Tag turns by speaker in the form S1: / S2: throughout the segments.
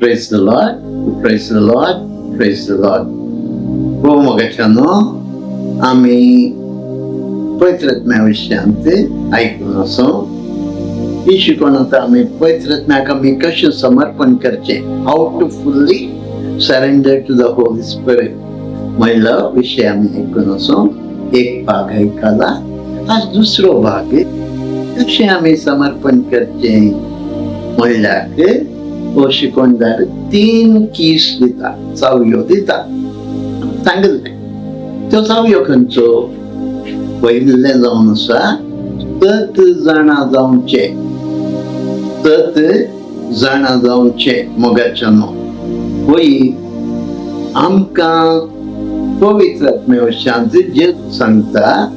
S1: Praise the Lord, praise the Lord, praise the Lord. हो मोगाच्यानो, आमी पवित्र आत्म्या विशयांत आयकून आसो. ही शिकवण आतां आमी पवित्र आत्म्याक आमी कशें समर्पण करचें, how to fully surrender to the Holy Spirit म्हणलो विशय आमी आयकून आसो. एक भाग आयकला, आज दुसरो भाग, कशें आमी समर्पण करचें म्हणल्यार हो शिकवणदार तीन कीज दिता, चावयो दिता. सांगिल्लें त्यो चावयो खंयचो? पयिल्लें जावन आसा, सत जाणा जावचें. सत जाणा जावचें. मोगाच्यानो, पळय, आमकां पवित्र आत्म्या शांत जे सांगता,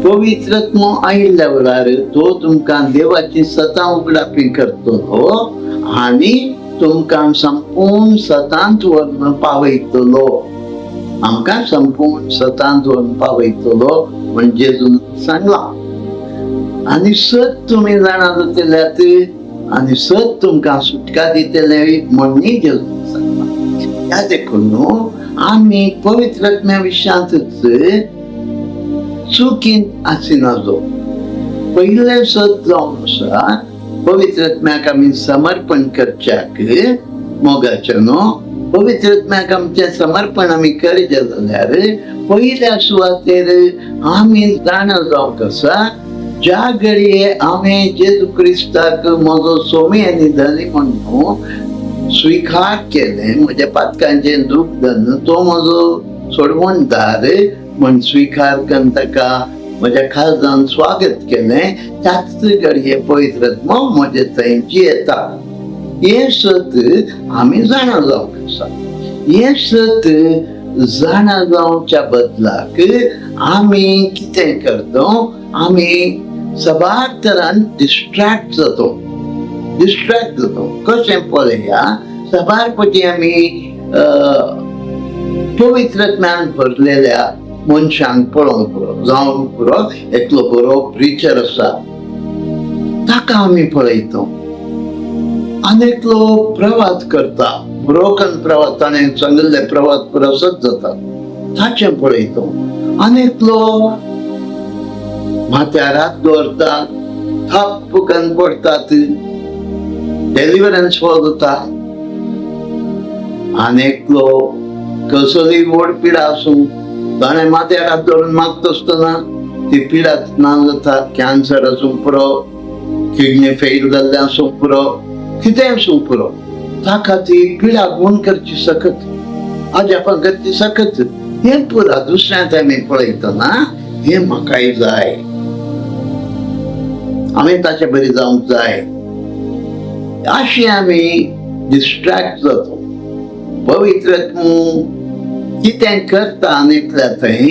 S1: पवित्र आत्मो आयिल्ल्या वेळार तो तुमकां देवाची सतां उगडापी करतलो आनी तुमकां संपूर्ण सतांत व्हरून पावयतलो. आमकां संपूर्ण सतांत व्हरून पावयतलो म्हण जेजून सांगलां. आनी सत तुमी जाणा जातल्यात आनी सत तुमकां सुटका दितले म्हण जेजून सांगलां. ह्या देखून न्हू, आमी पवित्र आत्म्या विशयांतच चुकीन आसिना. जो पयलें सत जावन आसा, पवित्र आत्म्याक आमी समर्पण करच्याक, मोगाचें न्हू, पवित्र आत्म्याक आमचें समर्पण आमी करचें जाल्यार पयल्या सुवातेर आमी जाणा जावंक आसा, ज्या घडये हांवें जेजू क्रिस्ताक म्हजो सोमी आनी धनी म्हणून स्विकार केलें, म्हज्या पातकांचें दूख धरून तो म्हजो सोडवणदार म्हण स्विकार करून ताका म्हज्या काळजान स्वागत केलें, त्याच घडये पवित्र आत्मो म्हजे थंय जियेता. हें सत आमी जाणा जावंक आसा. हें सत जाणा जावच्या बदलाक आमी कितें करता? आमी सबार तरान डिस्ट्रॅक्ट जातो. डिस्ट्रॅक्ट जातो कशें पळया. सबार पटी आमी पवित्र आत्म्यान भरलेल्या मनशांक पळोवंक पुरो, जावंक पुरो, एकलो बरो प्रिचर आसा, ताका आमी पळयतो आनी एकलो प्रवास करता, ब्रोकन प्रवास, ताणें सांगिल्ले प्रवास पुरो सत जाता, ताचें पळयतो. आनी एकलो माथ्यार हात दवरता, थप्प करून पडटात, डेलिवरन्स फॉल जाता. आनी एकलो कसली व्हड पिडा आसूं, ताणें माथ्यार हात दवरून मागता आसतना ती पिडा ना जाता. कॅन्सर आसूं पुरो, किडनी फेल जाल्लें आसूं पुरो, कितें आसूं पुरो, ताका ती पिडा गूण करची सकत, अजापां करची सकत. हें पुरा दुसऱ्यांत आमी पळयतना हें म्हाकाय जाय, आमी ताचे बरी जावंक जाय, अशें आमी डिस्ट्रॅक्ट जातो. पवित्र कितें करता आनी एकल्या थंय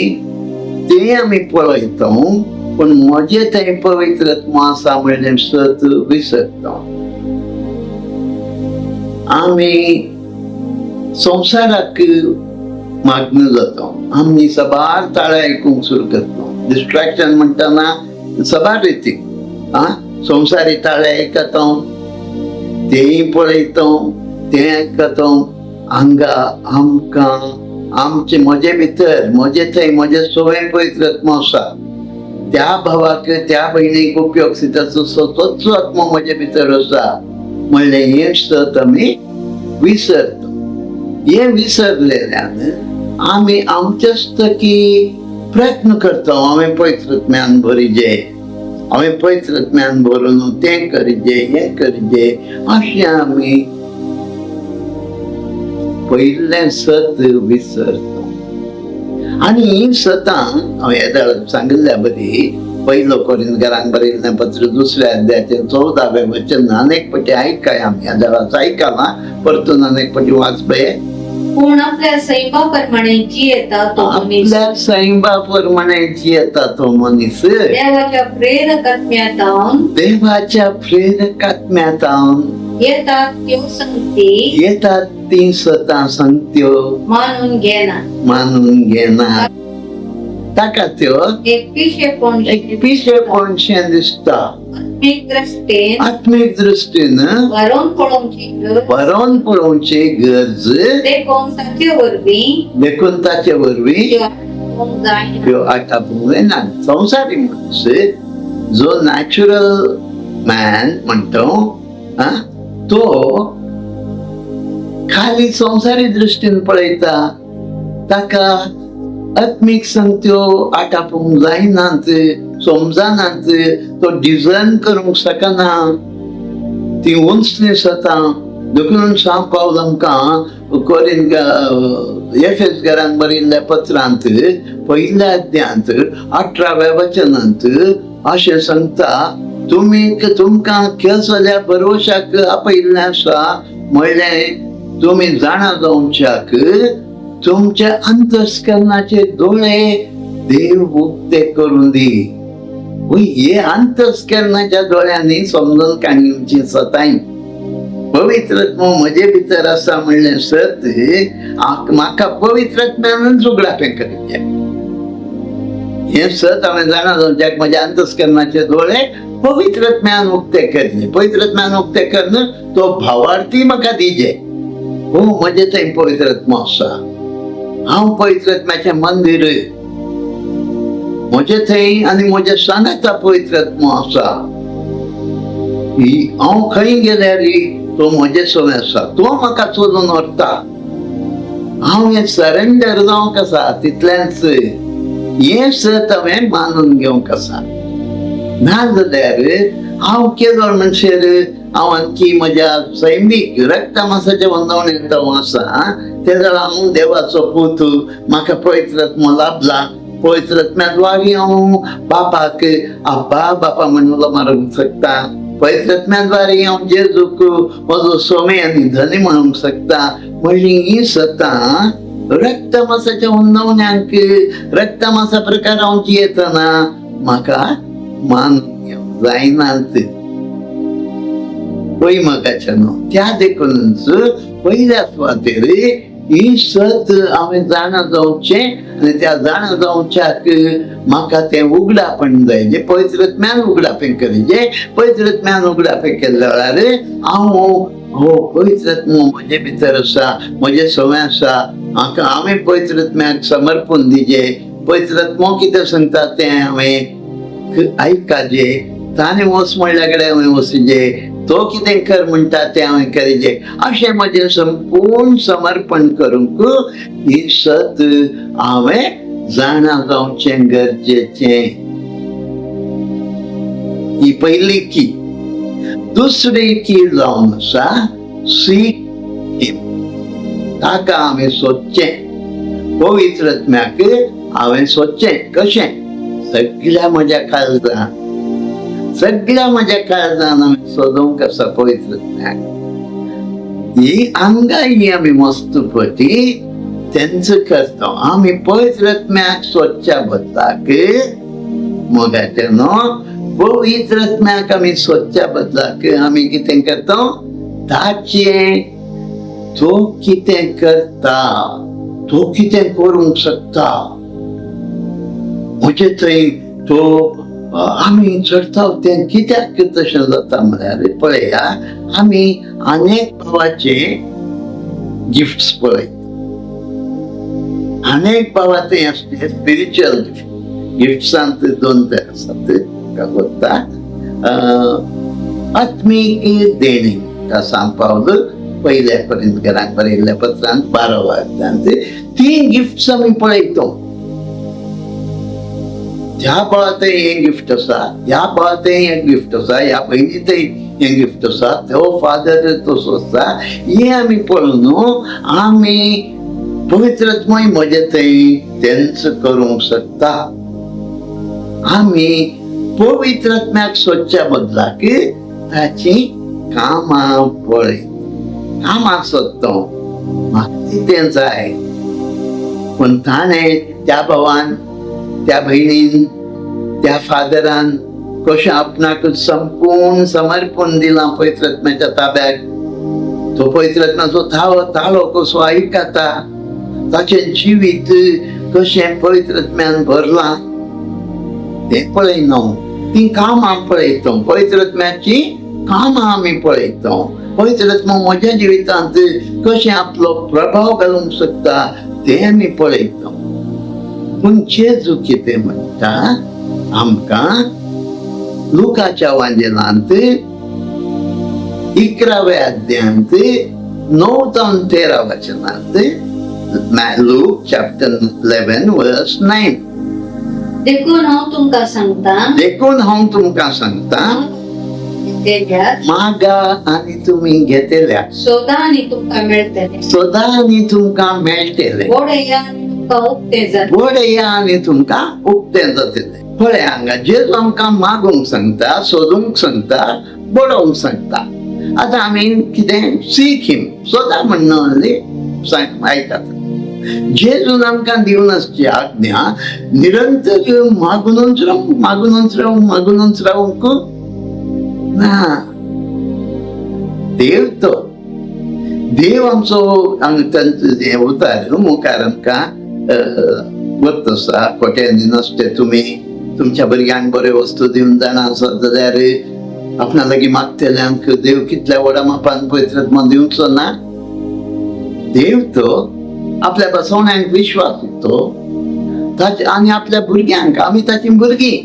S1: तें आमी पळयता, पूण म्हजे थंय पवित्र आत्मो आसा म्हणलें सत विसरता. आमी संवसाराक मागणं जाता. आमी सबार ताळे आयकूंक सुरू करता. डिस्ट्रॅक्शन म्हणटना सबार रिती, आ संवसारी ताळे आयकता, तेंय पळयता, तें आयकता. हांगा आमकां आमचे म्हजे भितर, म्हजे थंय, म्हजे सवय पवित्र आत्मो आसा, त्या भावाक, त्या भयणीक उपयोग ताचो तोच आत्मो म्हजे भितर आसा म्हणलें हें सत आमी विसरता. हें विसरलेल्यान आमी आमचेच की प्रयत्न करता, हांवें पवित्र ज्ञान भरिजे, हांवें पवित्र ज्ञान भरून तें करिजे, हें करिजे, अशें आमी पयिल्लें सत विसरता. आनी ही सतां हांवें येदोळ सांगिल्ल्या बरी, पयलो कोरिंतकारांक बरयल्लें पत्र, दुसऱ्या अध्यायाचें 14वें वचन. अनेक पटी आयकाय, आमी येदोळाच आयकलां, परतून अनेक पटी वाच पळय.
S2: कोण आपल्या सैमा प्रमाणे जियेता तो मनीस
S1: आपल्या सैमा प्रमाणे जियेता तो मनीस
S2: देवाच्या प्रेरक आत्म्यातावन
S1: देवाच्या प्रेरक आत्म्यातावन
S2: येतात त्यो संगती
S1: येतात ती सतां सांगत्यो
S2: मानून घेना.
S1: मानून घेना. ताका त्यो
S2: एक पिशेपण
S1: एक पिशेपणशें दिसता.
S2: आत्मीक दृश्टीन
S1: आत्मीक दृश्टीन
S2: वरोवन पळोवची गरज,
S1: बरोवन पळोवची गरज,
S2: देखून ताचे वरवीं
S1: देखून ताचे वरवीं
S2: त्यो आटोवंक जायना.
S1: ह्यो आटापूंक जायना. संवसारी मनीस जो नॅचरल मॅन म्हणटा तो खाली संवसारी दृश्टीन पळयता, ताका आत्मीक संगत्यो आटापूंक जायनात, समजनात, तो डिझायन करूंक शकना, ती उंचली सतां. देखून सांग पावल आमकां कोरिन एफेस घरांत बरयल्ल्या पत्रांत पयल्या अध्यांत 18व्या वचनांत अशें सांगता, तुमी तुमकां केसल्या भरवशाक आपयल्लें आसा म्हणलें तुमी जाणा जावच्याक तुमच्या अंतस्करणाचे दोळे देव उक्ते करून दी. हे अंतस्करणाच्या दोळ्यांनी समजून काणयेची सताय पवित्रत्व म्हजे भितर आसा म्हणलें सत म्हाका पवित्रत्म्यानूच उगडापें करीत. हें सत हांवें जाणा जावच्याक म्हज्या अंतस्करणाचे दोळे पवित्रत्म्यान उक्ते करचे. पवित्रत्म्यान उक्ते करून तो भावार्थी म्हाका दिजे, हो म्हजे थंय पवित्रत्म आसा, हांव पवित्रत्म्याचें मंदीर, म्हजे थंय आनी म्हज्या सांगाता पवित्रत्म आसा, हांव खंय गेल्यार तो म्हजे सवे आसा, तो म्हाका चलोवन व्हरता. हांव हें सरेंडर जावंक आसा तितलेंच, हें सत हांवें मानून घेवंक आसा. ना जाल्यार हांव केदो म्हणसर हांव आणखी म्हज्या सैमीक रक्तमासाच्या वंदवणेंत हांव आसा, ते जाल्यार हांव देवाचो पूत, म्हाका पवित्रत्म लाभला, पवित्रत्म्या द्वारे हांव बापाक आब्बा बापा म्हणून मारूंक शकता, पवित्रत्म्या द्वारे हांव जेजूक म्हजो सोमे आनी धनी म्हणूंक शकता. म्हणली ही सतां रक्तमासाच्या उंदवण्यांक रक्तमासा प्रकार हांव जियेतना म्हाका मान जायनात. पळय म्हाकाच्या न्हू, त्या देखूनच पयल्या सुवातेर ही सत हांवें जाणा जावचें आनी त्या जाणा जावच्याक म्हाका तें उगडापण जाय, जें पवित्रत्म्यान उगडापें करीजे. पवित्रत्म्यान उगडापें केल्ल्या वेळार हांव हो पवित्रत्म म्हजे भितर आसा, म्हजे सवय आसा, म्हाका हांवें पवित्रत्म्याक समर्पण दिजे. पवित्रत्म कितें सांगता तें हांवें आयकाजे, ताणें वच म्हणल्या कडेन हांवें वचजे, तो कितें कर म्हणटा तें हांवें करीजे. अशें म्हजें संपूर्ण समर्पण करूंक ही सत हांवें जाणा जावचें गरजेचें. ही पयली की. दुसरी की जावन आसा सीक हिम, ताका हांवें सोदचें, पवित्रत्म्याक हांवें सोदचें. कशें? सगळ्या म्हज्या काळजान, सगळ्या म्हज्या काळजान आमी सोदूंक आसा पवित्रत्म्याक. ही आंगां ही आमी मस्तपटी तेंच करता. आमी पवित्रत्म्याक सोदच्या बदलाक मोगाचे न्हू, पवित्रत्म्याक आमी सोदच्या बदलाक आमी कितें करता, ताचें तो कितें करता, तो कितें करूंक शकता म्हजे थंय तो आमी चडता तें कित्याक तशें जाता म्हळ्यार पळया, आमी अनेक भावाचे गिफ्ट्स पळयता, अनेक भावा थंय आसचे स्पिरिच्युअल गिफ्ट. गिफ्ट्सांत दोन तरा आसात म्हाका आत्मीक देणी सांग पावल पयल्या पर्यंत घराक बरयल्ल्या पत्रांत 12 अध्यायांत 3 गिफ्ट्स आमी पळयतो. ह्या भावांतय हें गिफ्ट आसा, ह्या भावांतय हें गिफ्ट आसा, ह्या भयणीतय हें गिफ्ट आसा, तो फादर तसो आसा. हें आमी पळोवन आमी पवित्रत्मय म्हजे थंय तेंच करूंक शकता. आमी पवित्रत्म्याक सोदच्या बदलाक ताची कामां पळय, कामां सोदता, म्हाका कितें जाय. पूण ताणें त्या भावान, त्या भयणीन, त्या फादरान कशें आपणाक संपूर्ण समर्पण दिलां पवित्रत्म्याच्या ताब्याक. तो पवित्रत्म्याचो ताळो कसो आयकता, ताचें जिवीत कशें पवित्र आत्म्यान भरलां तें पळयना, ती कामां पळयता, पवित्र आत्म्याची कामां आमी पळयता. पवित्र आत्मा म्हज्या जिवितांत कशें आपलो प्रभाव घालूंक शकता तें आमी पळयता. पूण जेजू कितें म्हणटा आमकां लुकाच्या वांजेलांत 11व्या अध्यायांत 9 जावन 13 वचनांत, Luke chapter 11 verse 9.
S2: देखून हांव तुमकां सांगता,
S1: देखून हांव तुमकां सांगता,
S2: घेतल्यात,
S1: मागा आनी तुमी घेतल्या,
S2: सोदा आनी तुमकां मेळटलें,
S1: सोदा आनी तुमकां मेळटलें,
S2: बडया आनी तुमकां उक्तें जातलें.
S1: बडया आनी तुमकां उक्तें जातलें. पळय हांगा जेजू आमकां मागूंक सांगता, सोदूंक सांगता, बडोवंक सांगता. आतां आमी कितें सीक हिम, सोदा म्हणून आयकात. जेजून आमकां दिवन आसची आज्ञा निरंतर मागूनच रावूंक, मागूनच रावूंक, मागूनच रावूंक ना. देव तो देव आमचो तांचो हें उतार मुखार आमकां वत आसा. कोट्यांनी नासते तुमी तुमच्या भुरग्यांक बऱ्यो वस्तू दिवन जाणा आसत जाल्यार आपणा लागीं मागतल्यांक देव कितल्या व्हडा मापान पवित्र आत्मा दिवचो ना? देव तो आपल्या बसवण्यांक विश्वास दितो ताचे आनी आपल्या भुरग्यांक, आमी ताची भुरगीं,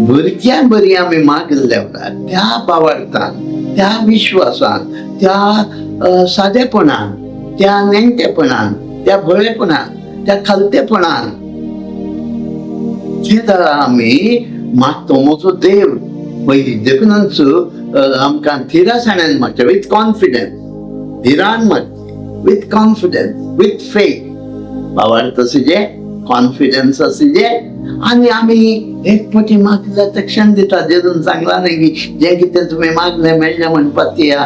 S1: भुरग्यां बरी आमी मागिल्ल्या वेळार त्या बावडतान, त्या विश्वासान, त्या सादेपणान, त्या नेणटेपणान, त्या भोळेपणान, त्या खालतेपणान जे जाल्यार आमी मागतो म्हजो देव पयली. देखूनच आमकां थिरासाणेन मागचें, विथ कॉन्फिडन्स, धिरान मागचें, विथ कॉन्फिडन्स, विथ फेथ. भावार्थ आसूचे, कॉन्फिडन्स आसूचे. आनी आमी एक फावटी मागल्यार तक्षण दिता. जेजून सांगलां न्ही की जें कितें तुमी मागलें मेळ्ळें म्हणपाक या.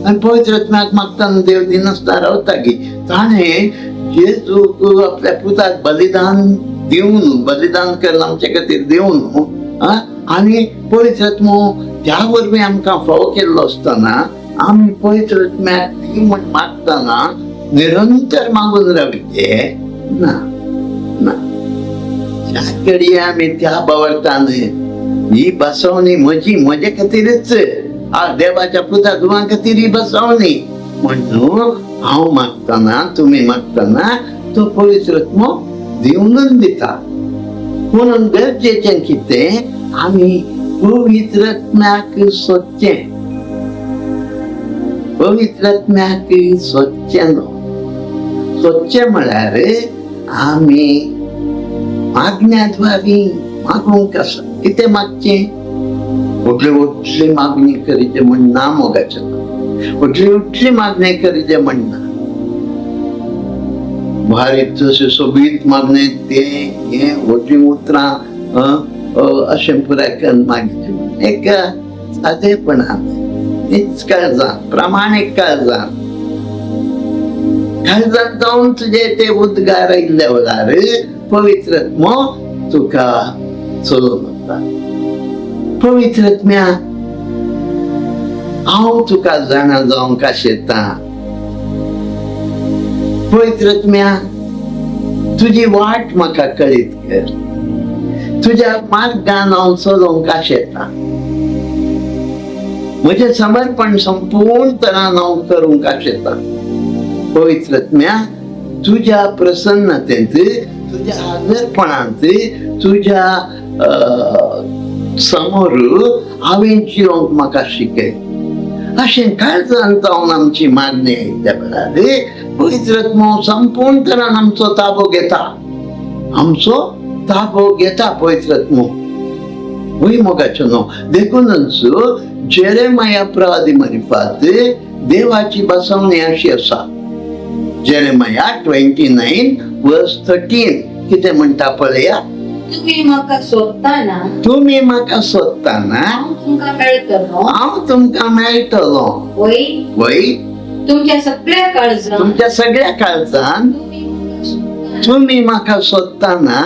S1: आनी पवित्र आत्म्याक मागतना देव दिनासतना रावता की? ताणें जेजूक आपल्या पुताक बलिदान दिवन, बलिदान करून आमचे खातीर दिवन आनी पवित्र आत्मो त्या वरवीं आमकां फावो केल्लो आसतना आमी पवित्र आत्म्याक दी म्हण मागतना निरंतर मागून रावचे ना ना. त्या कडे आमी त्या बावडतान ही बसवणी म्हजी, म्हजे खातीरच, देवाच्या पुता धुवां खातीर ही बसवणी म्हणून हांव मागतना, तुमी मागतना तो पवित्र आत्मो दिवनच दिता. म्हणून गरजेचें कितें, आमी पवित्र आत्म्याक सोदचें, पवित्र आत्म्याक सोदचें न्हू. सोदचें म्हळ्यार आमी मागण्या द्वारी मागूंक आसा. कितें मागचें? व्हडली व्हडली मागणी करीचे म्हण ना मोगाचें, व्हडली व्हडली मागणी करीचे म्हण ना. भारी जशें सोबीत मागणे ते हे व्हडलीं उतरां अशें पुराय करून मागचें. एक सादेपणान, हीच काळजान, प्रामाणीक काळजान, काळजान जावन तुजे ते उद्गार आयिल्ल्या वेळार पवित्र आत्मो तुका चलोवन वता. पवित्र आत्म्या, हांव तुका जाणा जावंक आशेतां. पवित्र आत्म्या, तुजी वाट म्हाका कळीत कर. तुज्या मार्गान हांव चलोवंक आशेतां. म्हजें समर्पण संपूर्ण तरान हांव करूंक आशेतां. पवित्र आत्म्या, तुज्या प्रसन्नतेंत, तुज्या हाजरपणांत, तुज्या समोर हांवें जिवंक म्हाका शिकय. अशें काळजान जावन आमची मागणी आयिल्ल्या वेळार पवित्र आत्मो संपूर्ण तरान आमचो ताबो घेता, आमचो ताबो घेता पवित्र आत्मो. वय मोगाचो न्हू? देखूनच जेरेमाया प्रवादी मारिफात देवाची बसवणी अशी आसा. जेरेमाया 29 verse 13 कितें म्हणटा पळया.
S2: तुमी म्हाका सोदताना,
S1: तुमी म्हाका सोदताना,
S2: हांव तुमकां मेळटलो,
S1: हांव तुमकां मेळटलो,
S2: वय,
S1: वय,
S2: तुमच्या सगळ्या काळजान,
S1: तुमच्या सगळ्या काळजान
S2: तुमी म्हाका सोदताना,
S1: तुमी म्हाका सोदताना.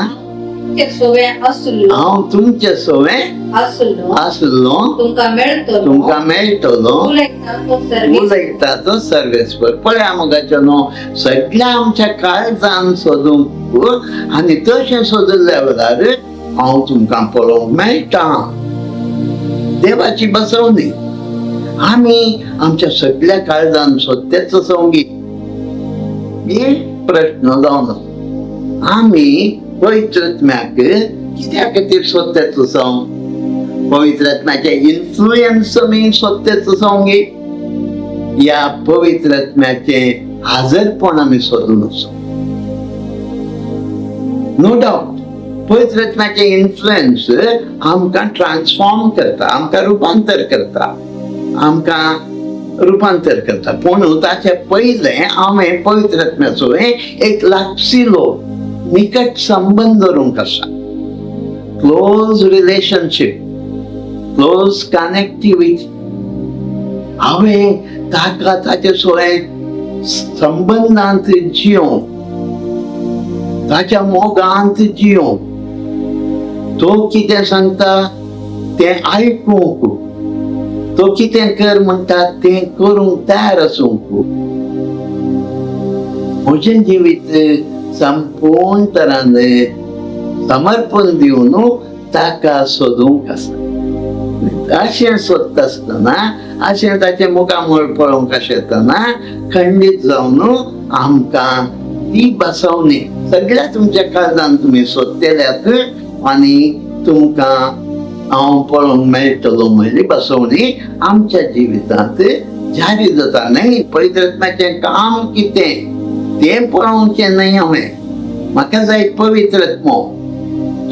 S2: तुमचे सोवे आसलो.
S1: हांव तुमचे सोवे
S2: आसलो.
S1: आसलो.
S2: तुमकां मेळटलो.
S1: तुमकां मेळटलो.
S2: उलयता तो सर्वेस्पर.
S1: उलयता तो सर्वेस्पर. पळया मोगाचो न्हू, सगळ्या आमच्या काळजान सोदूंक आनी तशें सोदल्या वेळार हांव तुमकां पळोवंक मेळटा. देवाची बसवणी आमी आमच्या सगळ्या काळजान सोदतेच संगीत हे प्रश्न जावन आसा. आमी पवित्र आत्म्याक कित्या खातीर सोदतेच जावं? पवित्र आत्म्याचे इन्फ्लुयन्स आमी सोदतेच जावं या पवित्र आत्म्याचे हाजरपण आमी सोदून आसा? नो डावट पवित्र आत्म्याचे इन्फ्लुयन्स आमकां ट्रान्सफॉर्म करता, आमकां रुपांतर करता, आमकां रुपांतर करता. पूण ताचे पयलें हांवें पवित्र आत्म्याचो एक लागशिलो निकट संबंद दवरूंक आसा, क्लोज रिलेशनशीप, क्लोज कनेक्टिविटी. हांवें ताका ताचे सोय संबंदांत जियोंक, ताच्या मोगांत जियोंक, तो कितें सांगता तें आयकूंक, तो कितें कर म्हणटा तें करूंक तयार आसूंक. म्हजें जिवीत संपूर्ण तरान समर्पण दिवन ताका सोदूंक आसा. अशें सोदता आसतना, अशें ताचें मुखामळ पळोवंक आसतना खंडीत जावन आमकां ती बसवणी सगळ्या तुमच्या काळजान तुमी सोदतेल्यात आनी तुमकां हांव पळोवंक मेळटलो म्हणली बसवणी आमच्या जिवितांत जारी जाता. न्हय पवित्र आत्म्याचें काम कितें तें पळोवचें न्हय हांवें, म्हाका जाय पवित्र आत्मो,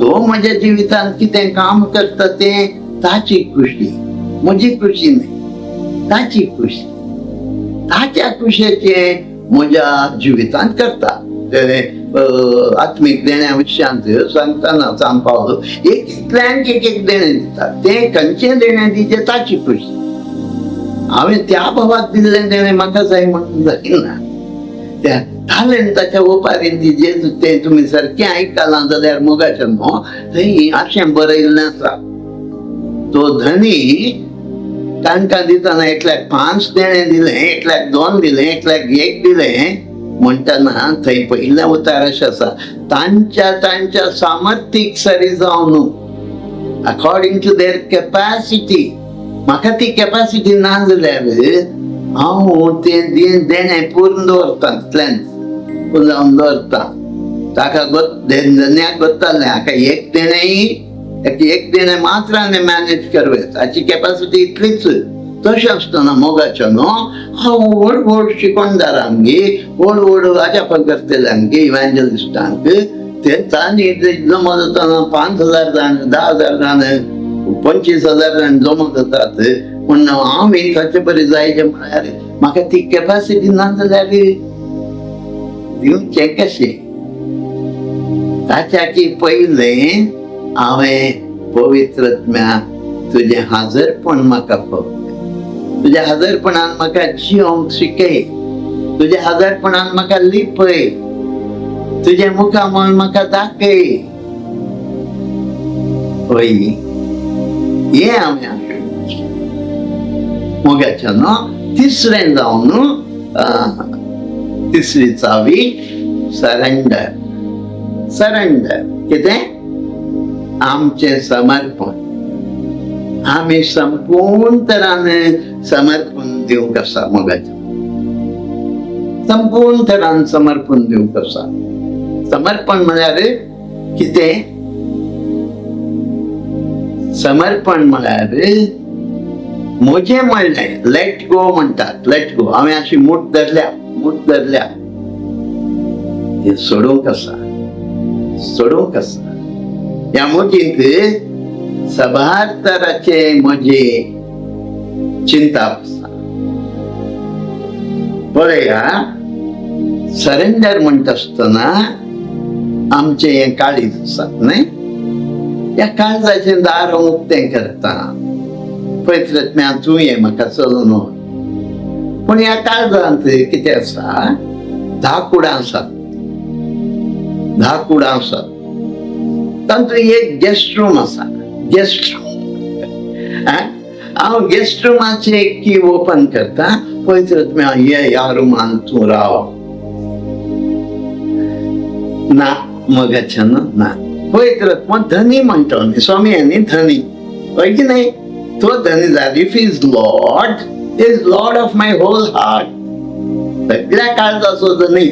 S1: तो म्हज्या जिवितांत कितें काम करता तें ताची खुशी, म्हजी खुशी न्हय, ताची खुशी, ताच्या खुशेचें म्हज्या जिवितांत करता. आत्मीक देण्या विशयांत सांगतना सांग पावलो एक इतल्यांक एक एक देणें दिता, तें खंयचें देणें दिचें ताची खुशी. हांवें त्या भावाक दिल्लें देणें म्हाका जाय म्हणून जायना. त्या तालेंताच्या ओपारीन जेजू तें तुमी सारकें आयकलां जाल्यार मोगाचें न्हू, थंय अशें बरयल्लें आसा, तो धनी तांकां दितना एकल्याक 5 देणें दिलें, एकल्याक 2 दिलें, एकल्याक 1 दिलें म्हणटना थंय पयलें उतार अशें आसा, तांच्या तांच्या सामर्थ्यीक सरी जावन, अकॉर्डिंग टू there capacity. म्हाका ती कॅपॅसिटी ना जाल्यार हांव तें देणें पूर्ण दवरता, तितल्यान पुंजावन दवरता. ताका धन्याक गोत्तालें हाका एक देणेंय एक देणें मात्र हांवें मॅनेज करवे, ताची कॅपॅसिटी इतलीच. तशें आसतना मोगाचो न्हू हांव व्हड व्हड शिकोणदारांक, व्हड व्हड अजापण करतल्यांक, इव्हँजलिस्टांक ते तांणी जमा जातना 5,000 जाण, 10,000 जाण, 25,000 जाण जमा जातात. पूण हांव ताचे बरें जायचें म्हळ्यार म्हाका ती कॅपॅसिटी ना जाल्यार दिवचें कशें? ताच्या पयलें हांवें पवित्र आत्म्या तुजें हाजरपण म्हाका फावलें, तुज्या हाजरपणान म्हाका जियोंक शिकय, तुज्या हाजरपणान म्हाका लिपय, तुजें मुखामळ म्हाका दाखय. हय, हें हांवें मोगाचें न्हू. तिसरें जावन तिसरी चावी सरेंडर. सरेंडर कितें? आमचें समर्पण. आमी संपूर्ण तरान समर्पण दिवंक आसा मोगाचें, संपूर्ण तरान समर्पण दिवंक आसा. समर्पण म्हळ्यार कितें? समर्पण म्हळ्यार म्हजें म्हणलें let go म्हणटात, let go. हांवें अशी मूठ धरल्या, मूठ धरल्या, हें सोडूंक आसा, सोडूंक आसा. ह्या मुठींत सबार तराचे म्हजे चिंताप आसा. पळया, सरेंडर म्हणटा आसतना आमचें हें काळीज आसा न्हय, ह्या काळजाचें दार हांव उक्तें करता, पवित्र आत्म्या तूं ये म्हाका चलून. पूण ह्या काळजांत कितें आसा? 10 कुडां आसात, 10 कुडां आसात. तातूंत एक गेस्ट रूम आसा. गेस्ट रूम, हांव गेस्ट रुमाचे एक की ओपन करता. पवित्र आत्म्या, ये ह्या रुमान तूं राव. ना मोगाच्यान ना. पवित्र आत्मा धनी म्हणतो आमी, स्वामी आनी धनी, हय की नाही? तो धनी जाल्यार, if is Lord, is Lord of my whole heart, सगळ्या काळजाचो धनी,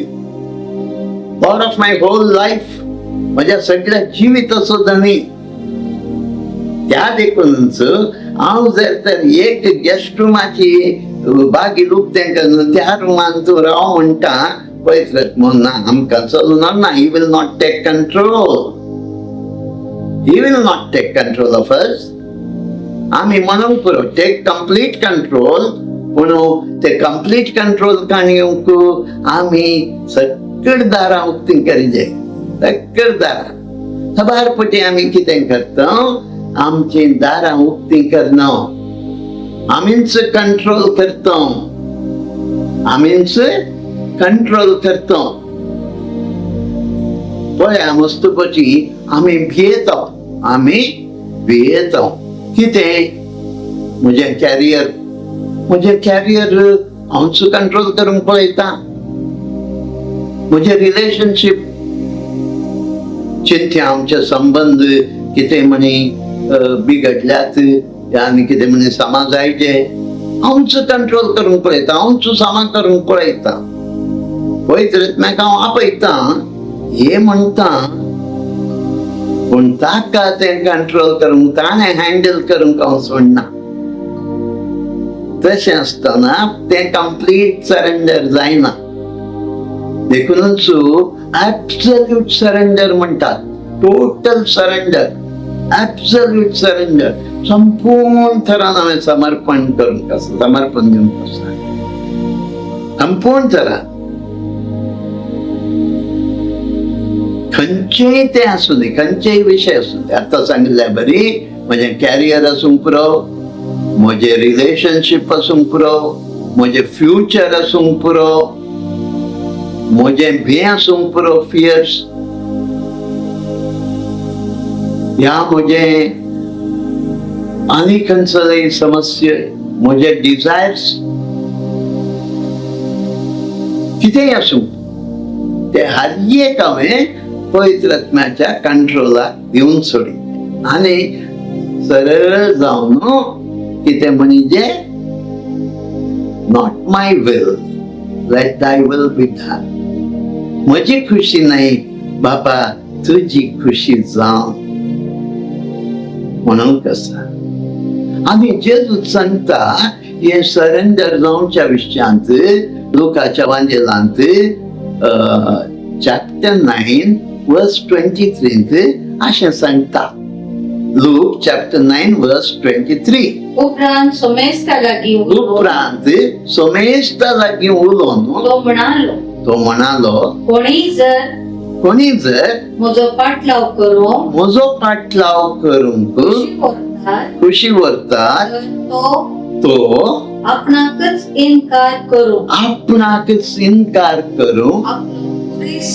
S1: Lord of my whole life, म्हज्या सगळ्या जिविताचो धनी. त्या देखूनच हांव जर तर एक गेस्ट रुमाची बागी उक्तें करून त्या रुमान तूं राव म्हणटा, पवित्र आत्मो ना, आमकां चलून ना. He will not take control, he will not take control of us. आमी म्हणूंक पुरो टेक कंप्लीट कंट्रोल, पूण ते कंप्लीट कंट्रोल काण येवंक आमी सगळीं दारां उक्तीं करिजे, सगळीं दारां. साबार पटी आमी कितें करता, आमची दारां उक्तीं करना, आमीच कंट्रोल करता, आमीच कंट्रोल करता. पळया, मस्तपची आमी भियेता, आमी भियेता. कितें? म्हजें कॅरियर, म्हजें कॅरियर हांवच कंट्रोल करूंक पळयता. म्हजें रिलेशनशीप चिंत्या, आमचे संबंद कितें म्हणी बिगडल्यात आनी कितें म्हणी सामा जायचे, हांवच कंट्रोल करूंक पळयता, हांवच सामा करूंक पळयता. पळयत म्हाका हांव आपयता हे म्हणटा, पूण ताका तें कंट्रोल करूंक, ताणें हँडल करूंक हांव सोडना. तशें आसतना तें कंप्लीट सरेंडर जायना. देखूनच ऍब्सल्यूट सरेंडर म्हणटात, टोटल सरेंडर, ऍब्सल्यूट सरेंडर. संपूर्ण थरान हांवें समर्पण करूंक आसा, समर्पण दिवंक आसा संपूर्ण थरान. खंयचेय तें आसूं दी, खंयचेय विशय आसूं दी. आतां सांगिल्ल्या बरी, म्हजें कॅरियर आसूंक पुरो, म्हजें रिलेशनशीप आसूंक पुरो, म्हजें फ्युचर आसूंक पुरो, म्हजें भंय आसूंक पुरो, फियर्स, ह्या म्हजें आनी खंयचोय समस्या, म्हजे डिझायर्स, कितेंय आसूं, ते हर एक हांवें पवित्र आत्म्याच्या कंट्रोलाक दिवन सोडी आनी सरळ जावन कितें म्हणजे, not my will, let thy will be done. म्हजी खुशी नाही बाबा, तुजी खुशी जावं म्हणून आसा. आनी जेजू सांगता हे सरेंडर जावच्या विशयांत लुकाच्या वांजेलांत चॅप्टर 9 वर्स 23 अशें सांगता. लूक चॅप्टर 9 वर्स 23.
S2: उपरांत सोमेस्ता लागीं उलोवन
S1: उपरांत सोमेस्ता लागीं उलोवन
S2: तो म्हणालो,
S1: तो म्हणालो,
S2: कोणीय जर
S1: कोणी जर
S2: म्हजो पाठलाव करूंक
S1: म्हजो पाठलाव करूंक
S2: खुशी व्हरतात
S1: खुशी व्हरतात
S2: तर तो
S1: तो
S2: आपणाकच इनकार करूं,
S1: आपणाकच इनकार करूं,
S2: आपलो खुरीस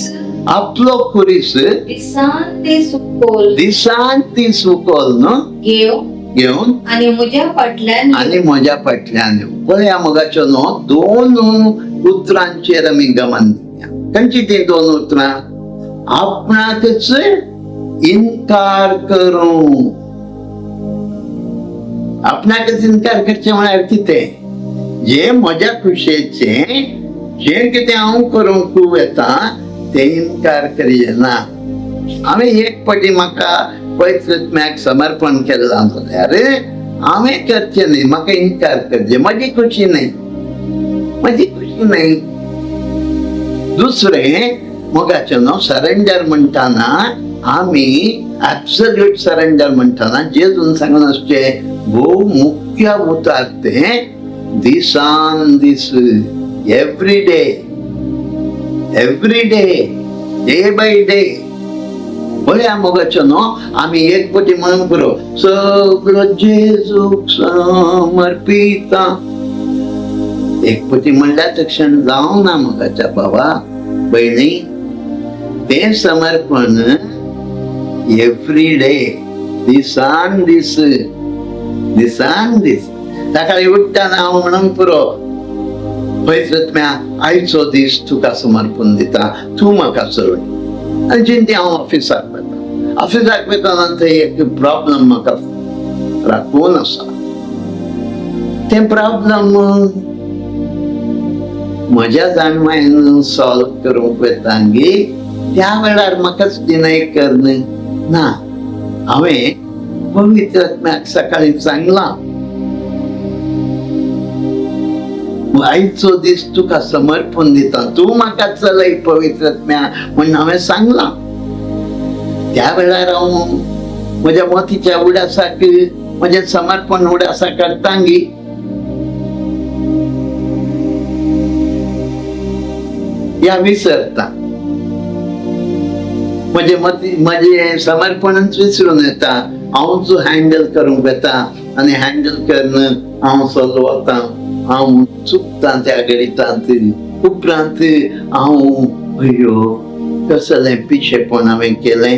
S1: आपलो खुरीस
S2: दिसान दीस उखल
S1: दिसान दीस उखल
S2: घेवन
S1: घेवन
S2: आनी म्हज्या फाटल्यान
S1: आनी म्हज्या फाटल्यान येवं. पळया मोगाचो न्हू, दोन उतरांचेर आमी गमन दिवया. खंयची ती दोन उतरां? आपणाकच इनकार करूं. आपणाकच इनकार करचें म्हळ्यार कितें? जें म्हज्या खुशयेचें जें कितें हांव करूंक येता तें इनकार करिना. हांवें एक फावटी म्हाका पवित्र आत्म्याक समर्पण केलां जाल्यार हांवें करचें न्ही, म्हाका इनकार करचें, म्हजी खुशी न्ही, म्हजी खुशी न्ही. दुसरें मोगाचें न्हू, सरेंडर म्हणटाना आमी ऍब्सल्यूट सरेंडर म्हणटाना जेजून सांगून आसचें भोव मुख्य उतर तें दिसान दीस, every day, every day, day by day. पळया मोगाचो न्हू, आमी एक पटी म्हणून पुरो सगळो जेजूक समर्पिता. एक पटी म्हणल्यार तक्षण जावंक ना मोगाच्या बाबा भयणी, तें समर्पण एवरी डे, दिसान दीस, दिसान दीस. सकाळी उठ्ठा हांव म्हणूंक पुरो, पवित्र आत्म्या आयचो दीस तुका समर्पण दिता, तूं म्हाका चलय. आनी चिंती हांव ऑफिसाक वता. ऑफिसाक वतना थंय एक प्रॉब्लम म्हाका राखून आसा. तें प्रॉब्लम म्हज्या जाणवायेन सॉल्व करूंक वता गे, त्या वेळार म्हाकाच डिनाय करन ना. हांवें पवित्र आत्म्याक सकाळी सांगलां, आयचो दीस तुका समर्पण दिता, तूं म्हाका चलय पवित्र आत्म्या म्हूण हांवें सांगलां. त्या वेळार हांव म्हज्या मतीच्या उडासाक म्हजें समर्पण उडासा करतांगी. या विसरता म्हजे मती, म्हजें समर्पणच विसरून येता. हांवच हँडल करूंक वता आनी हँडल करून हांव चल वता. हांव चुकता त्या गणितांत. उपरांत हांव अय्यो कसलें पिशेपण हांवें केलें.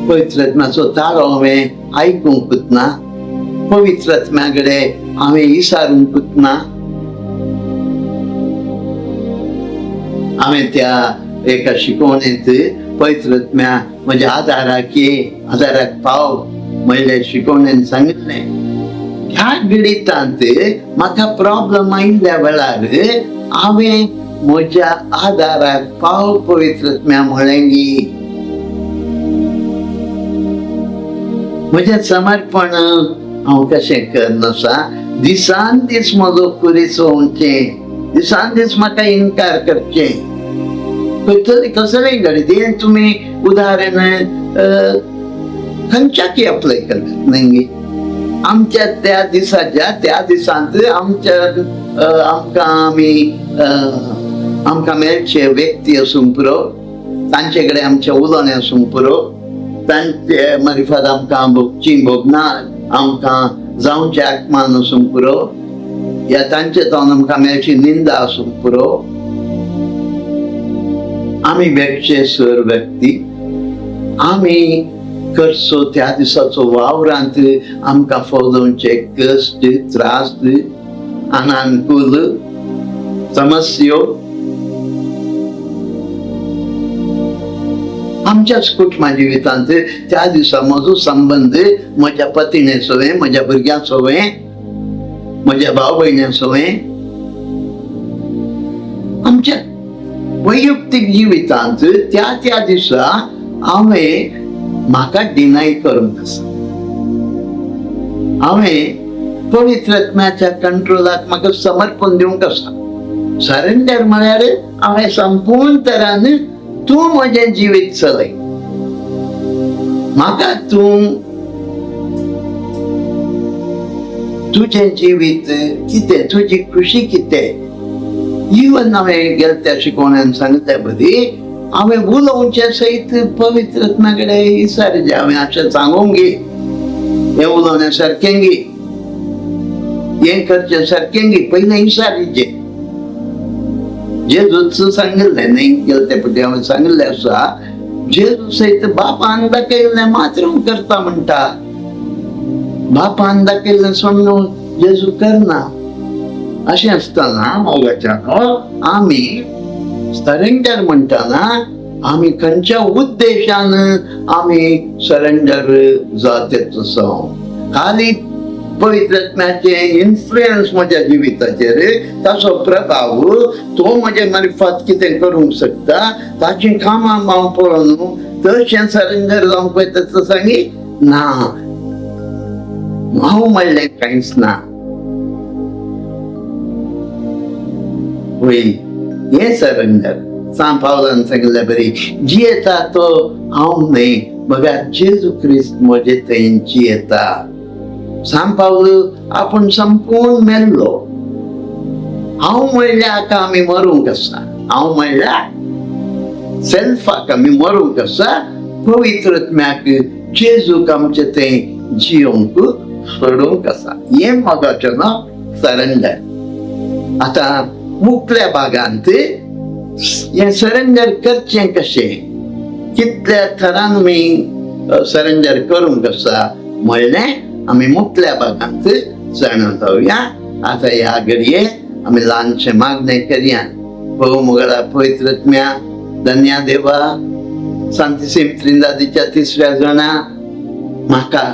S1: पवित्र आत्म्याचो ताळो हांवें आयकूंकच ना, पवित्र आत्म्या कडेन हांवें विचारूंकच ना. हांवें त्या एका शिकवणेंत पवित्र आत्म्या म्हज्या आदाराक ये, आदाराक पाव म्हणले शिकवणेन सांगिल्लें. ह्या गणितांत म्हाका प्रॉब्लम आयिल्ल्या वेळार हांवें म्हज्या आदाराक पाव पवित्र आत्म्या म्हळें गी. म्हजें समर्पण हांव कशें करन आसा, दिसान दीस म्हजो कुरीस वचचें, दिसान दीस म्हाका इनकार करचें. खंयतरी कसलेंय घडीत हें तुमी उदाहरण खंयच्याकय अप्लाय करतात न्हय. आमच्या त्या दिसाच्या त्या दिसांत आमच्या आमकां आमी आमकां मेळचे व्यक्ती आसूंक पुरो, तांचे कडेन आमचें उलोवणें आसूंक पुरो, तांचे मारिफात आमकां भोगची भोगना आमकां जावचें आत्मान आसूंक पुरो, या तांचे जावन आमकां मेळची निंदा आसूंक पुरो. आमी भेटचे सर व्यक्ती, आमी करचो त्या दिसाचो वावरांत आमकां फलोवचे कश्ट, त्रास, अनानुकूल समस्यो आमच्याच कुटुंबा जिवितांत त्या दिसा म्हजो संबंद म्हज्या पतिणे सवें, म्हज्या भुरग्यां सवें, म्हज्या भाव भयण्यां सवें, आमच्या वैयक्तीक जिवितांत त्या त्या दिसा हांवें म्हाका डिनाय करूंक आसा. हांवें पवित्र आत्म्याच्या कंट्रोलाक म्हाका समर्पण दिवंक आसा. सरेंडर म्हळ्यार हांवें संपूर्ण तरान तूं म्हजें जिवीत चलय, म्हाका तूं तुजें जिवीत कितें, तुजी खुशी कितें. इवन हांवें गेले त्या शिकवण्यान सांगल्या बरी हांवें उलोवचें सयत पवित्र आत्म्या कडेन विचारचें. हांवें अशें सांगूंक गे, हें उलोवणें सारकें गे, हें करचें सारकें गे, पयलें विचारचें. जेजूच सांगिल्लें न्हय गेले ते पटी हांवें सांगिल्लें आसा, जेजू सयत बापान दाखयल्लें मात्र हांव करता म्हणटा. बापान दाखयल्लें सोडून जेजू करना. अशें आसतना मोगाच्यानो आमी सरेंडर म्हणटना आमी खंयच्या उद्देशान आमी सरेंडर जाते तसो खाली पवित्र आत्म्याचे इन्फ्लुयन्स म्हज्या जिविताचेर, ताचो प्रभाव तो म्हजे मार्फत कितें करूंक शकता, ताचीं कामां हांव पळोवन तशें सरेंडर जावंक वयता तसो सांगी ना. हांव म्हणलें कांयच ना. वय हें सरेंडर सांत पावलान सांगिल्ले बरी जियेता तो हांव न्हय बगर जेजू क्रिस्त म्हजे थंय जियेता. सांत पावल आपूण संपूर्ण मेल्लो. हांव म्हणल्यार आतां आमी मरूंक आसा, हांव म्हणल्यार सेल्फाक आमी मरूंक आसा, पवित्र आत्म्याक जेजूक आमचे थंय जियोवंक सोडूंक आसा. हें मोगाचें नांव सरेंडर. आतां मुखल्या भागांत हें सरेंडर करचें कशें, कितल्या थरान आमी सरेंडर करूंक आसा म्हणलें आमी मुखल्या भागांत जाणा जावया. आतां ह्या घडये आमी ल्हानशें मागणें करया. भोव मुगळा पवित्रत्म्या धन्या देवा, सांतिसीम त्रिंदादीच्या तिसऱ्या जणा, म्हाका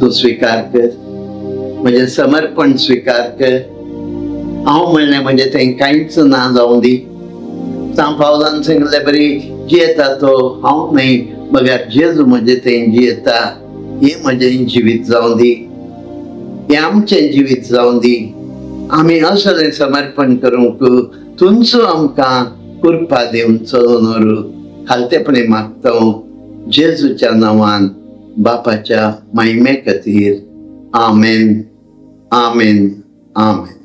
S1: तूं स्विकार कर, म्हजें समर्पण स्विकार कर. हांव म्हणलें म्हणजे तें कांयच ना जावं दी. सांग पावलान सांगिल्ले बरी जियेता तो हांव न्हय, बगर जेजू म्हजें तें जियेता. हें म्हजें जिवीत जावं दी, हें आमचें जिवीत जावं दी. आमी असलें समर्पण करूंक तुमचो आमकां कृपा दिवन चलोवन व्हरू. खालतेपणी मागता जेजूच्या नांवान, बापाच्या महिमे खातीर. आमेन, आमेन, आमेन.